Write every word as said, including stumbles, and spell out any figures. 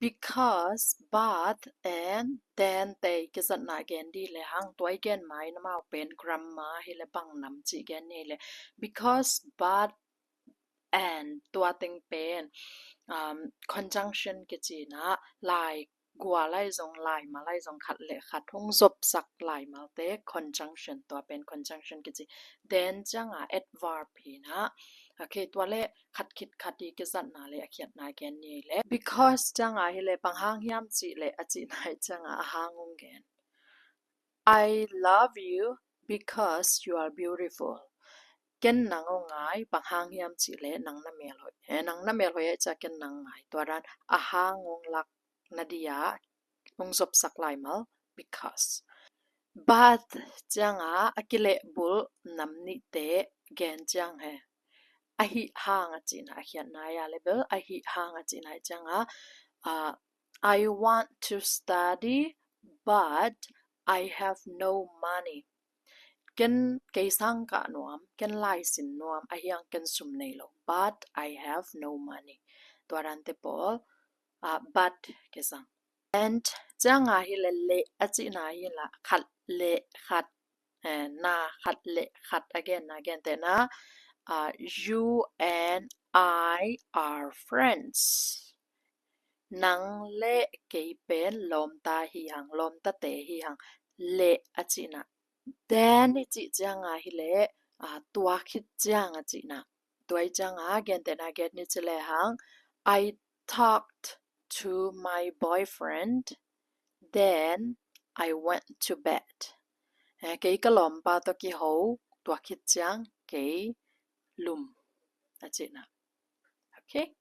Because, but, and, then te i kizatna gen di le hang, tua i gen ma in amau pen grammar hi le bang nam cih gen ni le. Because, but, and, tua teng pen, um, conjunction kici na, lai gual lai zong, laimal lai zong, khat le khat hong zopsak laimalte conjunction, tua pen conjunction kici. Then cianga adverb hi na. Okay, tua le khat khit khat i kizatna le a khiatna gen ni le. Because cianga hi le bang hang hiam cih le a cihna hi cianga a hang hong gen. I love you because you are beautiful. Ken nang hong ngai, bang hang hiam cih le nang na melhoih. Eh, nang na melhoih eh cia ken nang ngai. Tua dan a hang hong lak na dia hong zopsak laimal, because. But cianga a kilehbulh nam nihte gen ciang he. Ahi hang a cihna a khiatna ia le bel, ahi hang a cihna cianga, uh, I want to study, but I have no money. Ken kei sang kah nuam, ken laisin nuam, ahi hang ken sum nei lo. But I have no money. Tua dante pawl, uh, but kisang. And cianga hi le le a cihna hi la, khat le khat, eh, na khat le khat a gen na, gen te na, uh, you and I are friends. Nang le kei pen lawmta hi hang, lawmtate hi hang, le a cihna. Then i cih cianga hi le, uh, tua khit ciang a cihna. Tua i cianga gen te na gen ni ci le hang, I talked to my boyfriend, then I went to bed. Eh, kei ka lawmpa tawh kiho, tua khit ciang kei lum a cihna. Okay?